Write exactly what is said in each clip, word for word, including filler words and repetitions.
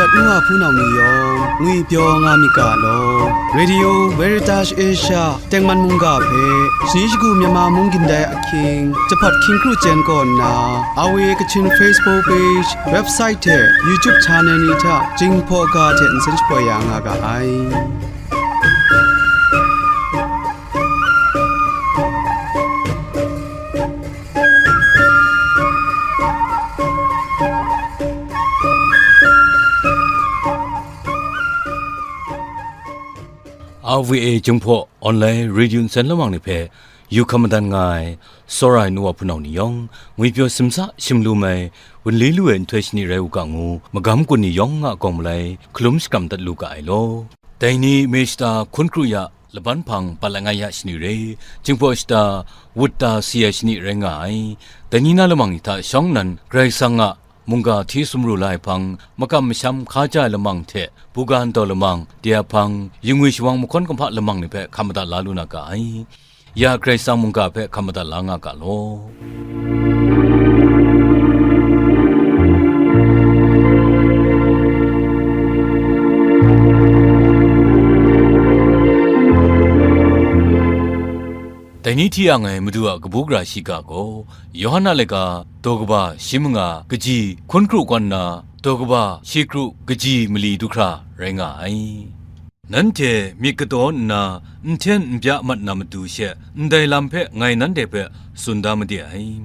Nwa hpunau ni yawng ngwipyaw nga myit ga law. Radio Veritas Asia tengman mungga hpe shani shagu Myanmar mung gindai ahkying, jahpat hkying kru chyen kaw nna, R V A Kachin Facebook page, website hte YouTube channel ni hta Jinghpaw ga hte nsen shapoi ya nga ga ai. R V A Jinghpaw Online Radio Nsen Lamang ni hpe yu hkam madan nga ai, tsawra ai nu wa hpunau ni yawng, ngwipyaw simsa shim lu mai, wunli lu ai nhtoi shani rai u ga ngu, magam kun ni yawng a kawng malai, hkalum shakram dat lu ga ai law. Dai ni Mei shata hkun kru ya laban hpang pat langai ya shani re, Jinghpaw shata wut da si ai shani rai nga ai. Dai ni na lamang ni hta shawng nnan Karai Kasang a mungga hti sumru la ai hpang, makam masham hkaja ai lamang hte, buga ndaw lamang, de a hpang, yingwi shawang mahkawn kumhpa lamang ni hpe hkam madat la lu na ga ai. Ya Karai Kasang mungga hpe hkam madat la nga ga law. Dai ni hti yang ai Madu a kabu gara shiga gaw, Yawhan a laika daw kaba shi manga kaji hkun kru kaw nna, daw kaba shi kru kaji mali du hkra rai nga ai. Nanhte myit kadaw nna, n hten n bya mat na matu she, ndai lam hpe ngai nanhte hpe tsun da made ai.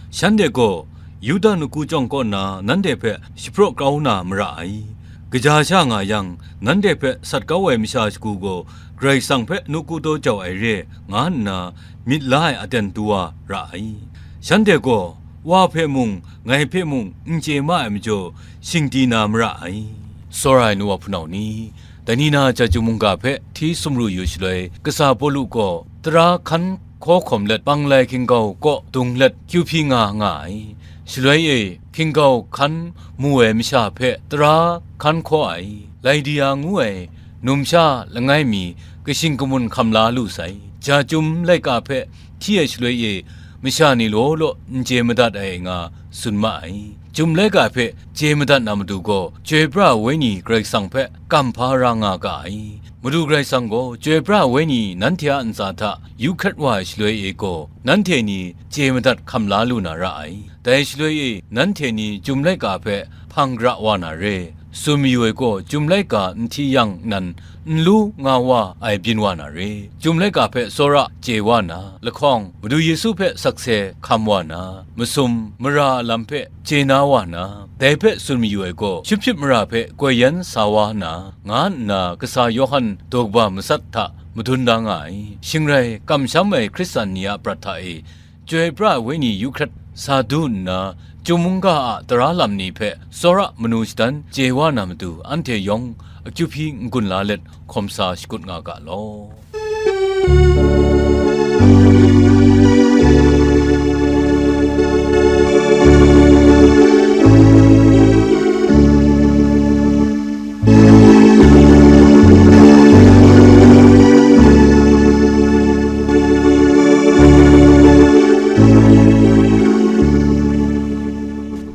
Shanhte gaw, Yuda nawku chyawng kaw na nanhte hpe shapraw kau na mara ai. Kaja sha nga yang, nanhte hpe sat kau ai masha shagu gaw, Karai Kasang hpe nawku daw jau ai re, nga nna myit la ai aten du wa ra ai. Shanhte gaw, Wa hpe mung, ngai hpe mung, n chye ma ai majaw, shingdi na mara ai. Tsawra ai nu wa hpunau ni, dai ni na Chyeju mungga hpe hti sumru yu shaloi, kasa Pawlu gaw tara hkan hkaw hkawm let, panglai hkinggau kaw dung let kyu hpyi nga nga ai. Shaloi e, hkinggau hkan mu ai masha hpe tara hkan hkaw ai, Lidia ngu ai numsha langai mi, kashing kamun hkam la lu sai. Ja Chyum laika hpe hti ai shaloi e, masha ni law law n chye madat ai nga tsun ma ai. Chyum laika hpe chye madat na matu gaw, Chyoi pra ai Wenyi Karai Kasang hpe kamhpa ra nga ga ai. Madu Karai Kasang gaw, Chyoi pra ai Wenyi nanhte a ntsa hta yu hkret wa ai shaloi e gaw, nanhte ni chye madat hkam la lu na ra ai. Dai shaloi e, nanhte ni Chyum laika hpe hpang gara wa na re. Tsun mayu ai gaw, Chyum laika n hti yang nan, n lu nga wa ai byin wa na re. Chyum laika hpe tsawra chye wa na, lahkawng Madu Yesu hpe sakse hkam wa na, masum mara a lam hpe chye na wa na, dai hpe tsun mayu ai gaw, Shut Hpyit Mara hpe koi yan sa wa na, nga nna kasa Yawhan daw kaba matsat hta madun da nga ai. Shing rai, kamsham ai Hkristan ni a prat hta e, Chyoi pra ai Wenyi yu hkret sa du nna, Chyum mungga a tara lam ni hpe tsawra manu shadan chye wa na matu, anhte yawng akyu hpyi n-gun la let hkawm sa shakut nga ga law.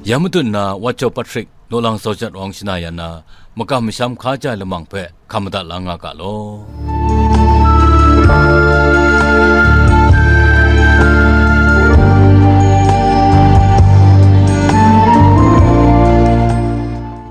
Ya matut nna, Wa Jaw Patrick, Naw Lang Zawjat Wang shana ya na, makam masham hkaja ai lamang hpe hkam madat la nga ga law.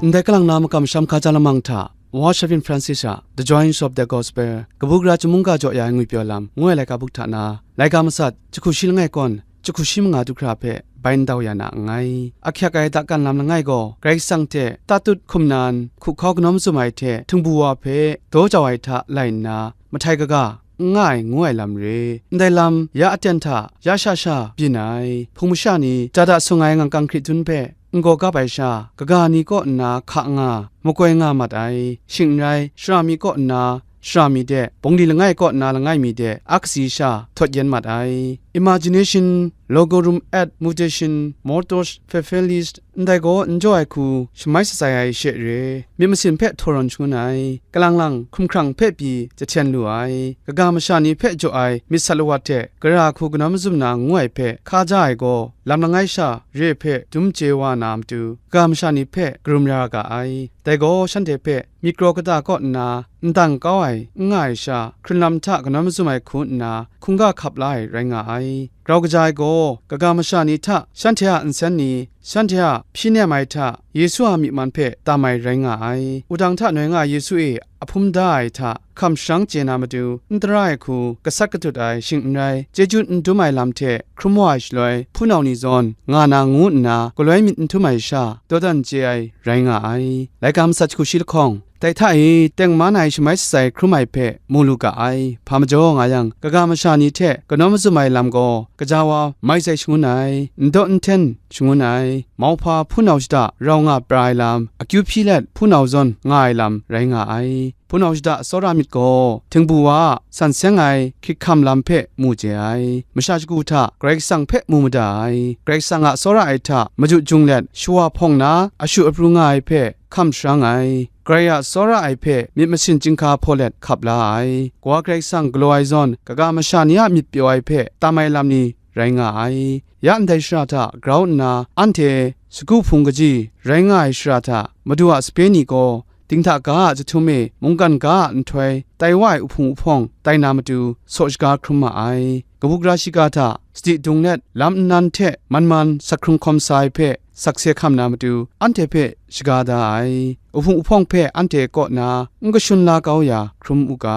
Ndai kalang na makam masham hkaja lamang hta, Worship in Francis a The Joys of the Gospel, kabu gara Chyum mungga jaw ya ai ngwipyaw lam, ngu ai laika buk hta na, laika matsat, jahku shi langai kawn, jahku shi manga du hkra hpe bai ndau ya na nngai. Ahkyak ai dakan lam langai gaw, Karai Kasang hte tatut hkum nan, hku hkau kanawn mazum ai hte htingbu wa hpe daw jau ai hta lai nna, mahtai kaga n nga ai ngu ai lam re. Ndai lam ya aten hta ya sha sha byin ai. Hpung masha ni, Jada sung ai ngang kang hkrit dun hpe n gaw gap ai sha, kaga ni kaw nna hka nga, makoi nga mat ai. Shing n rai, shara mi kaw nna shara mi de, bungli langai kaw nna langai mi de, a katsi sha htawt yen mat ai. Imagination Logorum et mutation mortos fefelis, ndai gaw n jaw ai hku shamai shatsai ai she re, myit masin hpe htaw rawn shangun ai, kalang lang hkumhkrang hpe pyi jahten lu ai, kaga masha ni hpe jaw ai myit sat lawat hte gara hku kanawn mazum na ngu ai hpe hka ja ai gaw, lam langai sha re hpe dum chye wa na matu, kaga masha ni hpe karum ya ga ai. Dai gaw shanhte hpe myit kraw kata kaw nna, ndang kau ai, n nga ai sha, hkrunlam hta kanawn mazum ai hku nna, hkungga hkap la ai rai nga ai. Grau kaja ai gaw, kaga masha ni hta shanhte a nsen ni, shanhte a hpyi nem ai hta, Yesu a myi man hpe tam ai rai nga ai. Wudang hta noi nga ai Yesu e ahpum da ai hta, hkam sharang chye na matu, n tara ai hku gasat katut ai shing n rai, chyeju n dum ai lam hte hkrum wa ai shaloi, hpunau ni zawn nga na ngu nna, galoi myit n htum ai sha, dawdan chye ai rai nga ai. Laika masat jahku shi lahkawng, dai hta e tengman ai shamai shatsai hkrum ai hpe mu lu ga ai. Hpa majaw nga yang, kaga masha ni hte kanawn mazum ai lam gaw, gaja wa mai sai shangun ai, n daw n hten shangun ai, mauhpa hpunau shada rau nga pra ai lam, akyu hpyi let hpunau zawn nga ai lam rai nga ai. Hpunau shada tsawra myit gaw, htingbu wa a san seng ai hkrit hkam lam hpe mu chye ai. Masha shagu hta Karai Kasang hpe mu mada ai. Karai Kasang a tsawra ai hta maju jung let, shawa hpawng na ashu apru nga ai hpe hkam sharang ai. Karai a tsawra ai hpe myit masin chyinghka hpaw let hkap la ai. Kawa Karai Kasang galaw ai zawn, kaga masha ni a myit pyaw ai hpe tam ai lam ni rai nga ai. Ya ndai shara hta grau nna, anhte sagu hpung kaji rai nga ai shara hta Madu a sape ni gaw, dinghta ga a jahtum e mungkan ga a nhtoi tai wa ai uhpung uhpawng tai na matu saw shaga hkrum ma ai. Kabu gara shiga hta sadi dung let lam nnan hte man man sak hkrung hkawm sa ai hpe sakse hkam na matu anhte hpe shaga da ai. Uhpung uhpawng hpe anhte kaw na n kashun la kau ya hkrum u ga.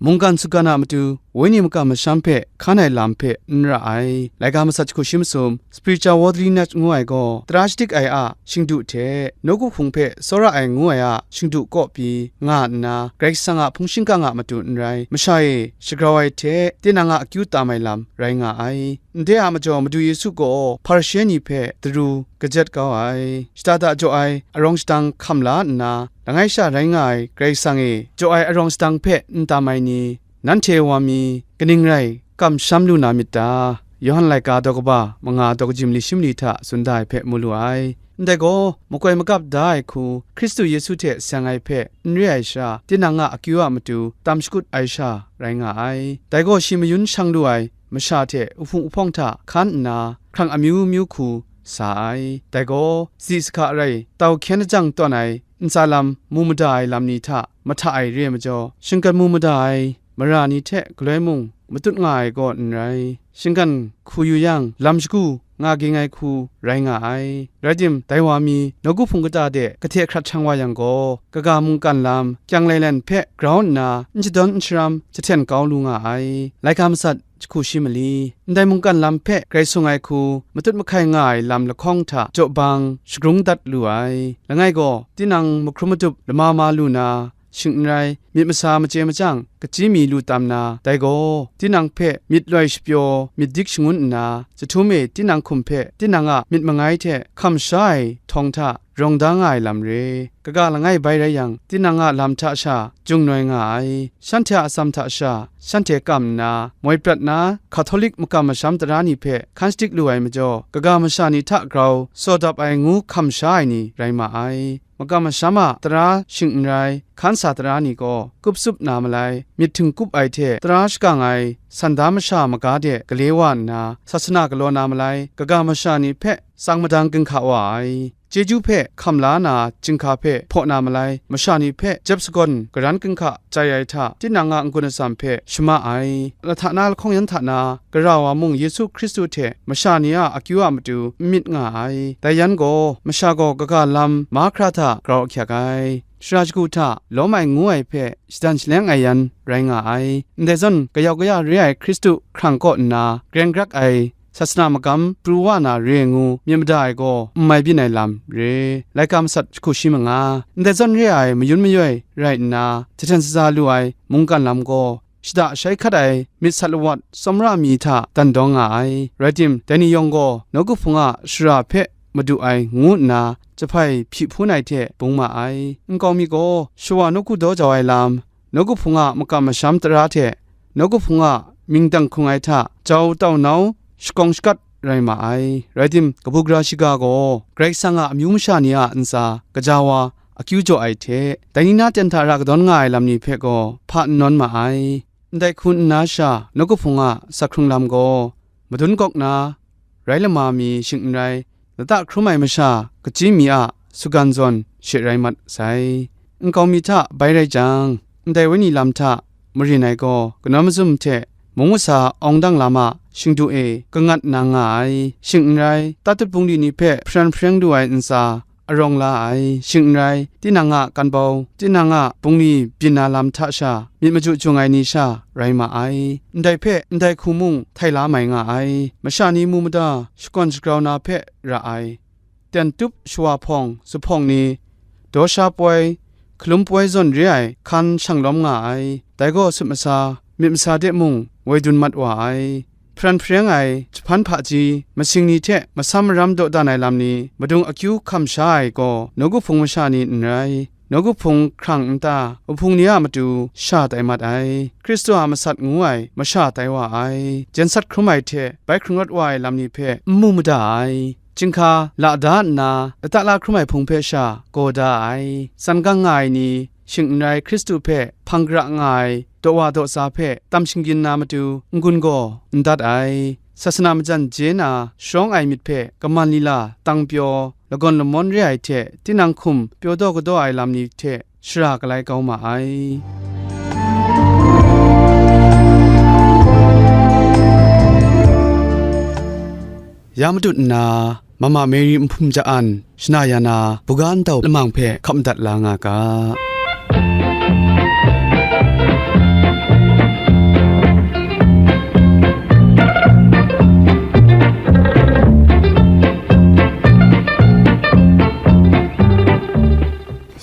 Mungkan sutgan a matu wenyi makam masham hpe hkan ai lam hpe n ra ai. Laika masat jahku shi masum, Spiritual Worldliness ngu ai gaw, tara shadik ai a shingdu hte nawku hpung hpe tsawra ai ngu ai a shingdu kaw pyi nga nna, Karai Kasang a hpung shingkang a matu n rai, masha e shagrau ai hte tinang a akyu tam ai lam rai nga ai. Ndai a majaw Madu Yesu gaw Hparishe ni hpe daru kajet kau ai, shada da jaw ai arawng shadang hkam la nna, langai sha rai nga ai Karai Kasang e jaw ai arawng shadang hpe n tam ai ni, nanhte wa mi kaning rai kamsham lu na myit ta? Yawhan laika daw kaba manga daw kaji mali shi mali hta tsun da ai hpe mu lu ai. Ndai gaw, makoi makap da ai hku, Hkristu Yesu hte seng ai hpe n re ai sha, tinang a akyu a matu tam shakut ai sha rai nga ai. Dai gaw, shi mayun shang lu ai masha hte uhpung uhpawng hta hkan nna, hkrang amyu myu hku sa ai. Dai gaw, zi sahka rai, tau hkyen lajang tawn ai ntsa lam mu mada ai lam ni hta mahta ai re ai majaw, shinggan mu mada ai mara ni hte galoi mung matut nga ai gaw n rai. Shinggan hku yu yang, lam shagu nga ging ai hku rai nga ai. Rai tim, dai wa mi nawku hpung kata de kahte hkrat hkyang wa yang gaw, kaga mungkan lam kyang lailen hpe grau nna n shadawn n sharam jahten kau lu nga ai. Laika masat jahku shi mali, ndai mungkan lam hpe grai sung ai hku matut mahkai nga ai lam lahkawng hta jaw bang shagrung dat lu ai. Langai gaw, tinang mahkrum madup lama ma lu na, shing n rai, myit masa machye machyang kachyi mi lu tam na, dai gaw, tinang hpe myit loi shapyaw, myit dik shangun nna, jahtum e tinang hkum hpe tinang a myit mangai hte hkam sha ai htawng hta rawng da nga ai lam re. Kaga langai bai rai yang, tinang a lam hta sha jungnoi nga ai, shanhte a atsam hta sha shanhte kam nna, moi prat na Hkatolik makam masham tara ni hpe hkan shadik lu ai majaw, kaga masha ni hta grau saw dap ai ngu hkam sha ai ni rai ma ai. Makam masham a tara shing n rai, hkan sa tara ni gaw kup tsup na malai, myit htingkup ai hte tara shakang ai sanda masha maga de gale wa nna, sasana galaw na malai, kaga masha ni hpe tsang madang ginhka wa ai, chyeju hpe hkam la na, chyinghka hpe hpaw na malai, masha ni hpe jep sagawn garan ginhka chai ai hta, tinang a n-gun atsam hpe shama ai. Lahta na lahkawng yan hta na, gara wa mung Yesu Hkristu hte masha ni a akyu a matu n myit nga ai. Dai yan gaw, masha gaw kaga lam mahkra hta grau ahkyak ai, shara shagu hta lawm ai ngu ai hpe shadan shaleng ai yan rai nga ai. Ndai zawn, kayau kaya re ai Hkristu hkrang kaw nna, greng grak ai sasana magam pru wa na re ai ngu myit mada ai gaw, n mai byin ai lam re. Laika masat jahku shi manga, ndai zawn re ai mayun mayoi rai nna, jahten shaza lu ai mungkan lam gaw, shada shai hkat ai myit sat lawat tsawmra mi hta dan dawng nga ai. Rai tim, dai ni yawng gaw nawku hpung a shara hpe madu ai ngu nna, jahpai hpyi hpun ai hte bung ma ai. Nkau mi gaw, shawa nawku daw jau ai lam, nawku hpung a makam masham tara hte nawku hpung a mying dang hkung ai hta jau tau nau shakawng shakat rai ma ai. Rai tim, kabu gara shiga gaw Karai Kasang a amyu masha ni a ntsa kaja wa akyu jaw ai hte, dai ni na ten hta ra kadawn nga ai lam ni hpe gaw hpa n nawn ma ai. Ndai hku nna sha, nawku hpung a sak hkrung lam gaw madun gawk na, rai lama mi shing n rai, lata hkrum ai masha kachyi mi a sugan zawn she rai mat sai. Nkau mi hta bai rai jang, ndai wenyi lam hta marin ai gaw kanawn mazum hte mung masa awng dang lam a shingdu e kangat na nga ai. Shing n rai, tatut bungli ni hpe hparan hpareng lu ai ntsa arawng la ai. Shing n rai, tinang a kanbau, tinang a bungli byin na lam hta sha myit maju jung ai ni sha rai ma ai. Ndai hpe ndai hku mung htai la mai nga ai. Masha ni mu mada shakawn shagrau na hpe ra ai. Ten tup shawa hpawng zuphpawng ni, daw sha poi, hkalum poi zawn re ai hkan shang lawm nga ai. Dai gaw sut masa, myit masa de mung woi dun mat wa ai. Hparan hpareng ai jahpan hpaji, masing ni hte masam maram dawdan ai lam ni, madung akyu hkam sha ai gaw, nawku hpung masha ni n rai, nawku hpung hkrang nta, wuhpung ni a matu sha tai mat ai. Hkristu a masat ngu ai masha tai wa ai. Jensat hkrum ai hte bai hkrung rawt wa ai lam ni hpe n mu mada ai. Chyinghka la da nna, lata la hkrum ai hpung hpe sha gaw da ai. Tsan gang nga ai ni, shing n rai Hkristu hpe hpang gara nga ai daw wa daw sa hpe tam shinggyin na matu n-gun gaw n dat ai. Sasana majan je na sharawng ai myit hpe kaman lila tang pyaw, lagawn lamawn re ai hte tinang hkum pyaw daw kadaw ai lam ni hte shara galai kau ma ai. Ya matut nna, Mama Mary nhpum ja an, shana ya na, buga ntau lamang hpe hkap madat la nga ga.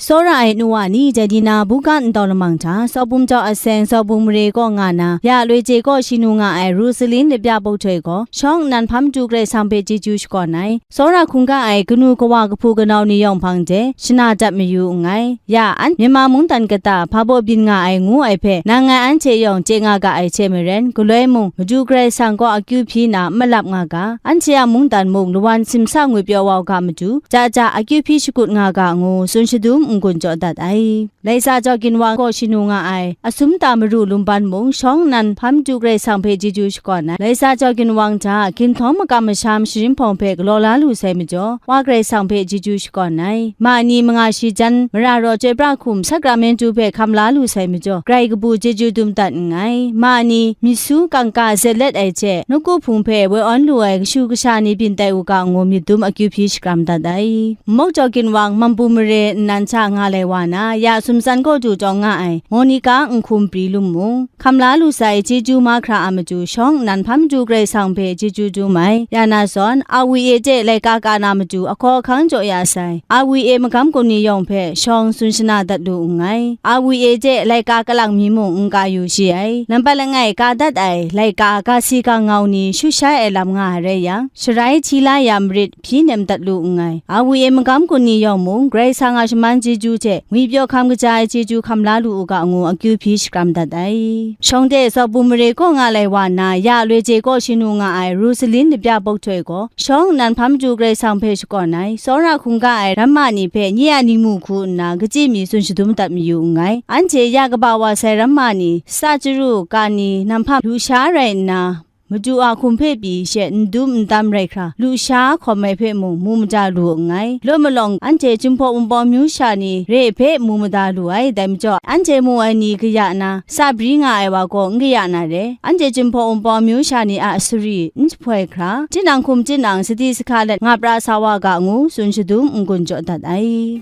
Tsawra ai nu wa ni, dai ni na buga ntau lamang hta, Sawbum jau aseng, Sawbum mare kaw nga na, ya loi je kaw shi nu nga ai Rosalin Lapya Bok Htoi gaw, shawng nnan hpam du Karai Kasang hpe chyeju shakawn ai. Tsawra hkungga ai kanu kawa kahpu kanau ni yawng hpang de shana dat mayu nngai. Ya an, Myanmar mungdan kata hpa baw byin nga ai ngu ai hpe, nang ngai anhte yawng chye nga ga ai hte maren, galoi mung, Madu Karai Kasang kaw akyu hpyi na malap nga ga, anhte a mungdan mung lawan simsa ngwipyaw wa u ga matu, ja ja akyu hpyi shakut nga ga ngu, tsun shadum n-gun jaw dat ai. Laisa Jaw Ginwang gaw shi nu nga ai, Asum Ta Maru Lumban mung, shawng nnan hpam du Karai Kasang hpe chyeju shakawn ai. Laisa Jaw Ginwang hta, ginhtawng makam masham sharin hpawng hpe galaw la lu sai majaw, Wa Karai Kasang hpe chyeju shakawn ai. Ma ni manga shi jan, mara raw chyoi pra hkum Sakramentu hpe hkam la lu sai majaw, grai kabu chyeju dum dat nngai. Ma ni, myit su kangka zet let ai hte, nawku hpung hpe woi awn lu ai kashu kasha ni byin tai u ga ngu, myit dum akyu hpyi shakram dat ai. Mok Jaw Ginwang, Mambu mare nnan hta nga lai wa na, ya sumtsan kaw du tawng nga ai, Monica Nhkum Pri Lum mung, hkam la lu sai chyeju mahkra a matu, shawng nnan hpam du Karai Kasang hpe chyeju dum ai. Ya na zawn, R V A de laika ka na matu, ahkaw ahkang jaw ya sai, R V A magam kun ni yawng hpe shawng tsun shana dat lu nngai. R V A de laika kalang mi mung n ka yu shi ai. Nampat langai ka dat ai laika ka si ka ngau ni shu shai ai lam nga ai rai yang, sharai hti la ya marit, hpyi nem dat lu nngai. R V A magam kun ni yawng mung, Karai Kasang a shaman chyeju hte ngwipyaw hkam kaja ai chyeju hkam la lu u ga ngu, akyu hpyi shakram dat ai. Shawng de Sawbum mare kaw nga lai wa nna, ya loi je kaw shi nu nga ai Rosalin Lapya Bok Htoi gaw, shawng nnan hpam du Karai Kasang hpe shakawn ai, tsawra hkungga ai ramma ni hpe nye a ningmu hku nna, kachyi mi tsun shadum dat mayu nngai. Anhte ya kaba wa sai ramma ni, sa chyaru, ka ni, nnan hpam lusha rai nna, Madu a hkum hpe pyi she n dum n dam rai hkra, lusha hkawm ai hpe mung mu mada lu nngai. Law malawng, anhte Jinghpaw Wunpawng myu sha ni re hpe mu mada lu ai. Dai majaw, anhte mu ai ni kaya na, sa bri nga ai wa gaw n kaya na re. Anhte Jinghpaw Wunpawng myu sha ni a sari n jahpoi hkra, tinang hkum tinang sadi sahka let nga pra sa wa ga ngu, tsun shadum n-gun jaw dat ai.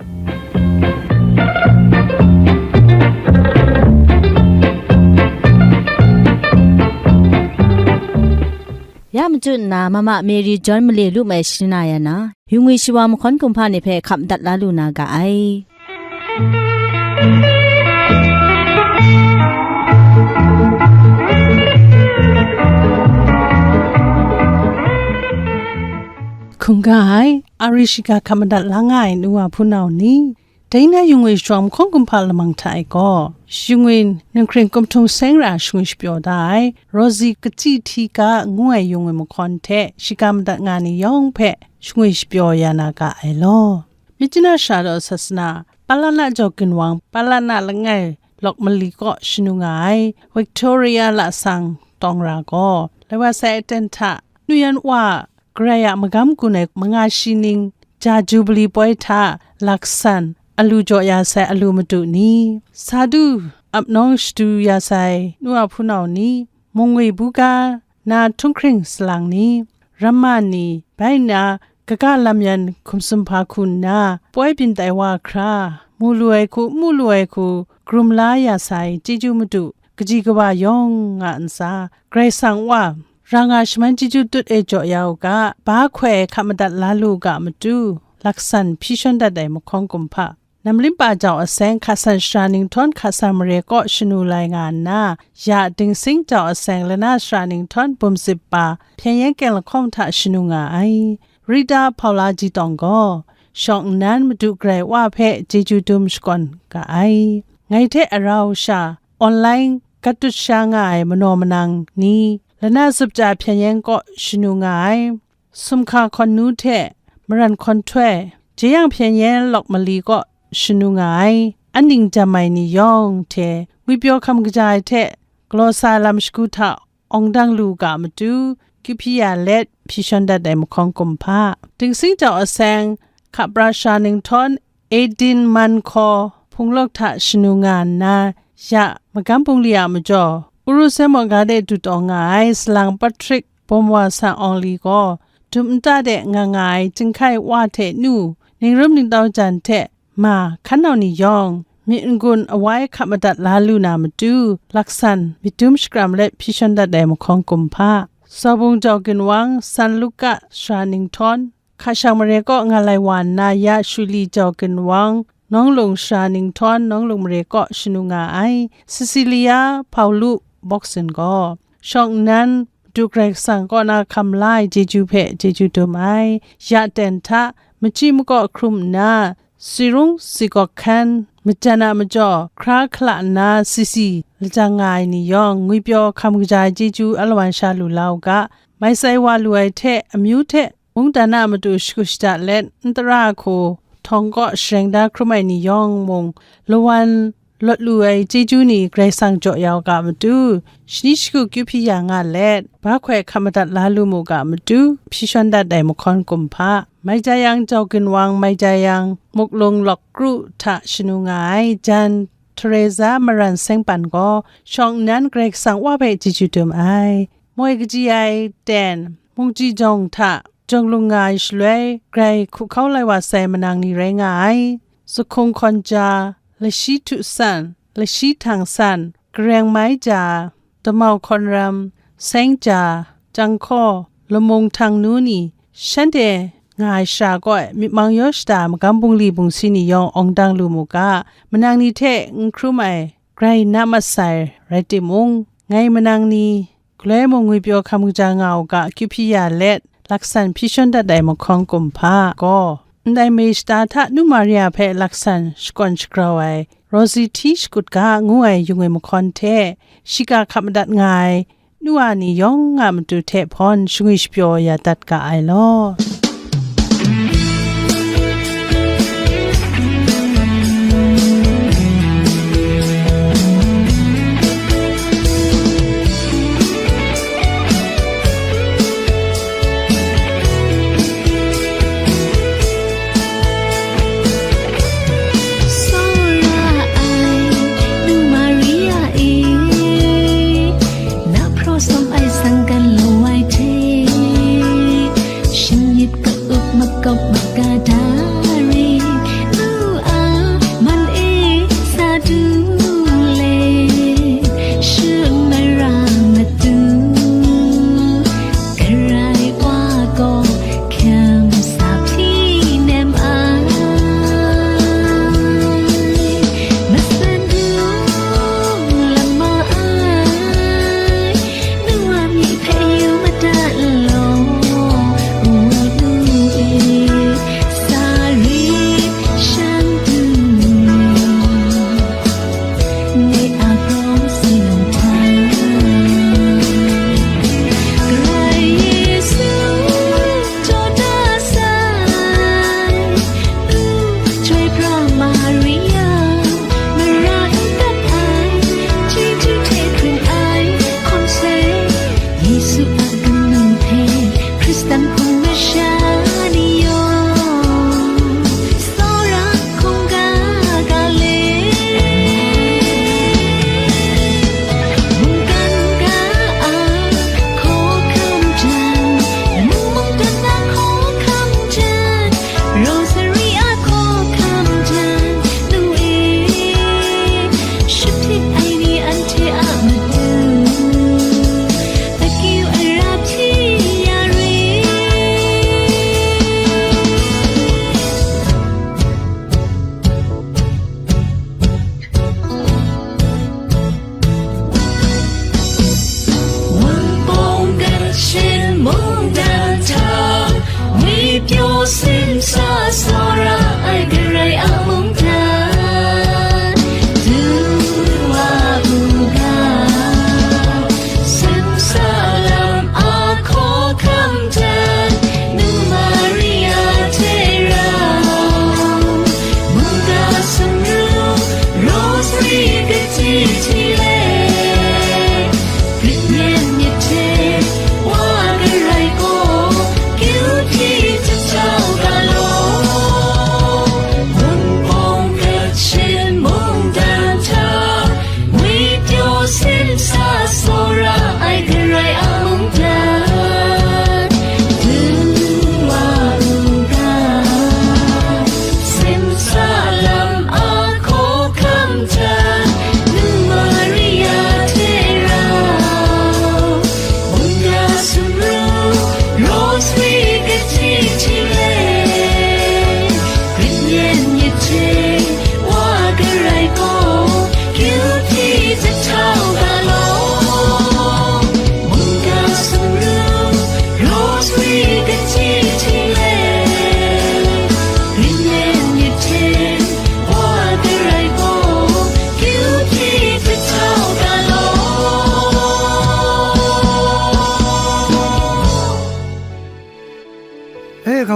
Ya machyu nna, Mama Mary John male lu mai shana ya na, yu ngwi shawa mahkawn kumhpa ni hpe hkap dat la lu na ga ai. Hkungga ai, ari shiga hkap madat la nga ai nu wa hpunau ni, Dai na yu ngwi shawng mahkawng kumhpa lamang hta e gaw, yu ngwi Nunghkring Kumhtung Seng ra shangwi shapyaw da ai, Rosie Kachyi Hti Ga ngu ai yu ngwi mahkawn hte shiga madat nga ni yawng hpe shangwi shapyaw ya na ga ai law. Myitkyina Shara Daw Sasana, Palana Jaw Ginwang, Palana langai lawk mali kaw shanu nga ai, Victoria lasang tawng ra gaw, lai wa sai aten hta, nu yan wa garai a magam gun ai manga shi ning, ja Jubili poi hta laksan alu jaw ya sai alu madu ni, sa du ap nawng shadu ya sai nu a hpunau ni, mungwi buga na htunghkring salang ni, ramma ni, bai nna kaga lam yan hkum sumhpa hku nna, poi byin tai wa hkra, mu lu ai hku, mu lu ai hku, karum la ya sai chyeju madu, kaji kawa yawng a ntsa, Karai Kasang Wa, ra nga shaman chyeju tut e jaw ya u ga, ba hkoi hka madat la lu ga matu, laksan hpyi shawn dat ai mahkawng kumhpa, Namlimpa Jau Aseng, Hkasan Sara Ninghtawng, Hkasan Mare kaw shanu lai nga nna, ya Dingsing Jau Aseng, Lana Sara Ninghtawng, Bumsip Pa, Hpyen Yen Keng Lahkawng hta shanu nga ai. Rita Hpaula Jitawng gaw, shawng nnan Madu Karai Wa hpe chyeju dum shakawn ga ai. Ngai hte arau sha, online gat dut sha nga ai manaw manang ni, Lana Zup Ja Hpyen Yen kaw shanu nga ai. Sumhka Hkawn Nu hte Maran Hkawn Htoi, Jeyang Hpyen Yen Lawk Mali kaw shanu nga ai, aning jam ai ni yawng hte ngwipyaw hkam kaja ai hte galaw sa lam shagu hta awng dang lu ga matu, kyu hpyi ya let hpyi shawn dat ai mahkawng kumhpa. Dingsing Jau Aseng, Hkapra Sara Ninghtawng, Edin Man Hkaw, Hpung Lawk hta shanu nga nna, ya magam bungli a majaw, Uru Seng Mawga de du taw nga ai Salang Patrick, Bawm Wa San Awng Li gaw, dum nta de nga nga ai Chyinghkai Wa hte nu, ningrum ningtau jan hte ma hkan nau ni yawng, myit n-gun awai hka madat la lu na matu, laksan myit dum shakram let hpyi shawn dat ai mahkawng kumhpa. Sawbung Jau Ginwang, San Luka Sara Ninghtawng, Hkashang Mare kaw nga lai wa nna, ya Shuli Jau Ginwang, Nawng Lung Sara Ninghtawng, Nawng Lung Mare kaw shanu nga ai, Cecilia Paulu Boksin gaw, shawng nnan Madu Karai Kasang kaw na hkam la ai chyeju hpe chyeju dum ai, ya ten hta, machyi makaw hkrum nna, si rung si gawk hkan, majan a majaw, hkra hkala nna, si si lajang nga ai ni yawng, ngwipyaw hkam kaja ai chyeju alawan sha lu la u ga, mai tsai wa lu ai hte, amyu hte, mungdan a matu shakut shada let, n tara hku htawng kaw shareng da hkrum ai ni yawng mung, lawan lawt lu ai chyeju ni Karai Kasang jaw ya u ga matu, shani shagu kyu hpyi ya nga let, ba hkoi hka madat la lu mu ga matu, hpyi shawn dat ai mahkawn kumhpa. Mai Ja Yang Jau Ginwang, Mai Ja Yang Muklung Lawk Kru hta shanu nga ai, jan Teresa Maran Sengpan gaw, shawng nnan Karai Kasang Wa hpe chyeju dum ai. Moi kaji ai ten, Mungji Jawng hta, jawng lung nga ai shaloi, grai hku hkau lai wa sai manang ni rai nga ai, Zahkung Hkawn Ja, Lashi Htu San, Lashi Htang San, Gareng Mai Ja, Damau Hkawn Ram, Seng Ja, Chyang Hkaw, Lamung Htang Nu ni, shanhte nga ai shara kaw e myit mang yaw shada magam bungli bungsi ni yawng awng dang lu mu ga, manang ni hte n hkrum ai, grai na mat sai rai timung, ngai manang ni, galoi mung ngwipyaw hkam kaja nga u ga, kyu hpyi ya let, laksan hpyi shawn dat ai mahkawn kumhpa gaw, ndai mare shata hta Nu Maria hpe laksan shakawn shagrau ai, Rosie Hti Shakut Ga ngu ai yu ngwi mahkawn hte, shiga hkap madat nga ai, nu a ni yawng a matu hte hpawn shangwi shapyaw ya dat ga ai law. Tsawra ai, Nu Maria e, na hpraw sawm ai sangkan lawai hte, shingyi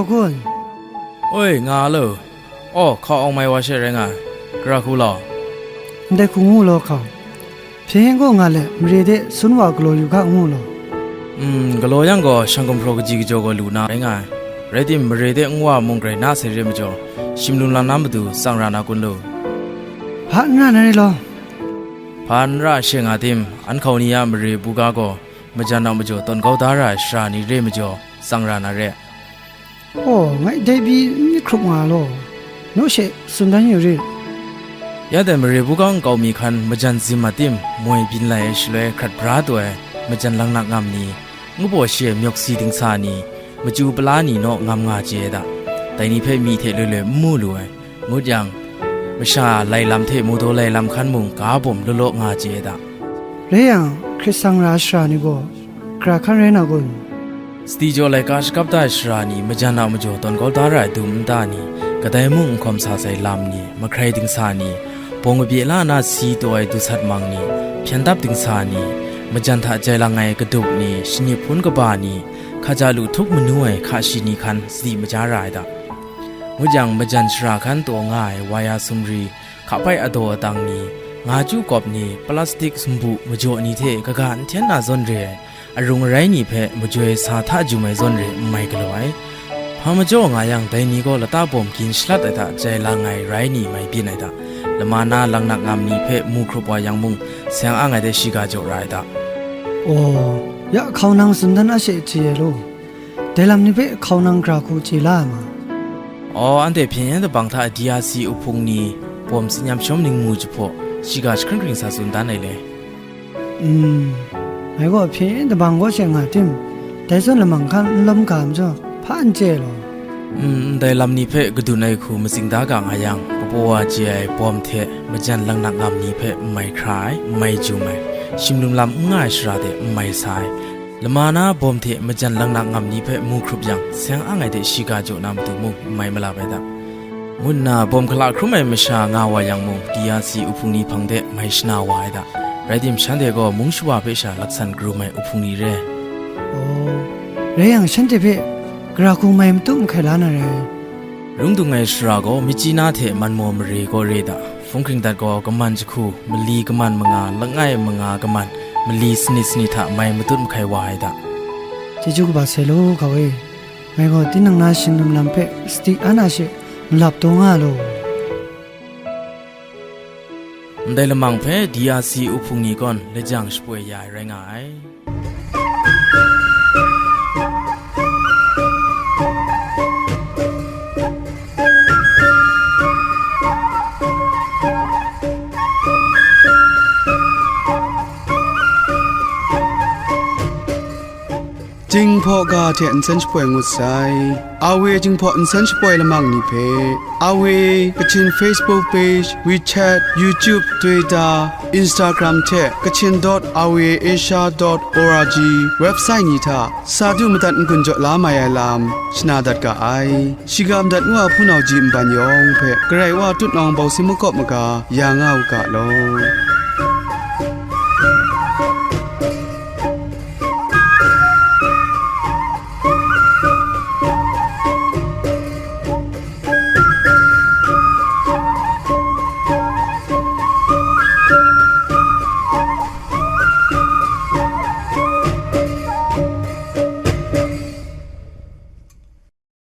Gun. Oi, nga lo. Aw, hkau awng mai wa she rai nga ai. Gara hku law. Ndai hku ngu law hkau. Hpyen gaw nga let, mare de sun wa galaw yu ga ngu law. Mm, galaw yang gaw, shang gumhpraw kaji kajaw gaw lu na rai nga ai. Rai tim, mare de nwa mung grai na sai re majaw, shim lum lam na matu tsang ra na kun lu. Hpa n ra na re law. Hpa n ra she nga tim, an hkau ni a mare buga gaw, majan a majaw tawn kau da ra ai sara ni re majaw, tsang ra na re. Aw, ngai dai pyi n myit hkrup nga law, naw she tsun dan yu rit. Ya dai mare buga nkau mi hkan majan zim a tim moi byin lai ai shaloi hkrat bra taw ai majan laknak ngam ni, ngu baw shi ai myawk si dingsa ni, machyu pala ni naw ngam nga chye ai da. Dai ni hpe myi hte loi loi n mu lu ai. Ngut yang, masha lai lam hte mu daw lai lam hkan mung ga bawm law law nga chye ai da. Rai yang, hkrit sang ra ai sara ni gaw, gara hkan rai na kun? Sadi jaw laika shakap da ai sara ni majan a majaw tawn kau da ra ai dum nta ni, kadai mung n hkawm sa sai lam ni, mahkrai dingsa ni, bawng kabye la na si taw ai dusat mang ni, hpyen dap dingsa ni, majan hta jai lang ai kadup ni, shanip hpun kaba ni, hkaja lu htup manu ai hka shi ni hkan sadi maja ra ai da. Ngut yang, majan shara hkan taw nga ai waya sumri, hka bai adaw atang ni, nga chyu kawp ni, plastik sumbu majaw ni hte kaga n hten na zawn re ai, arung arai ni hpe majoi sa hta jum ai zawn re n mai galaw ai. Hpa majaw nga yang, dai ni gaw lata bawm gin shalat ai hta jai lang ai rai ni mai byin ai hta, lama na laknak ngam ni hpe mu hkrup wa yang mung, seng ang ai de shiga jaw ra ai hta. Aw, ya hkau nang tsun dan a she hti ai law. Dai lam ni hpe hkau nang gara hku chye la ai ma? Aw, anhte hpyen yen dabang hta D R C uhpung ni bawm tsin yam shawm ning mu jahpaw, shiga jahkring hkring sa tsun dan ai le. Mm, ngai gaw hpyen yen dabang kaw she nga tim, dai zawn lamang hkan n lawm ga majaw, hpa n chye ai law. Mm, ndai lam ni hpe kadun ai hku matsing da ga nga yang, kapaw wa chye ai bawm hte majan laknak ngam ni hpe n mai hkra ai, n mai jum ai, shim lum lam n nga ai shara de n mai sa ai, lama na bawm hte majan laknak ngam ni hpe mu hkrup yang, seng ang ai de shiga jaw na matu mung n mai malap ai da. Ngu nna bawm hkala hkrum ai masha nga wa yang mung, D R C uhpung ni hpang de mai shana wa ai da. Rai tim, shanhte gaw mung shawa hpe sha laksan karum ai uhpung ni re. Aw, rai yang, shanhte hpe gara hku mai matu mahkai la na rai. Rung dung ai shara gaw Myitkyina hte Manmaw mare kaw re da. Hpung hkring dat gaw kaman jahku, mali kaman manga, langai manga kaman, mali sanit sanit hta mai matut mahkai wa ai da. Chyeju kaba sai law, hkau e. Ngai gaw tinang na shim lum lam hpe sadi an a she malap taw nga law. Ndai lamang hpe D R C uhpung ni gaw lajang shapoi ya ai rai nga ai. Jinghpaw ga hte nsen shapoi ngut sai. Awe Jinghpaw nsen shapoi lamang ni hpe, Awe Kachin Facebook page, WeChat, YouTube, Twitter, Instagram hte Kachin dot awe asia dot org website ni hta sa du madat n-gun jaw la mai ai lam shana dat ga ai. Shiga madat ngu a hpunau ji nban yawng hpe Karai Wa tutnawng bawsing makawp maga ya nga u ga law.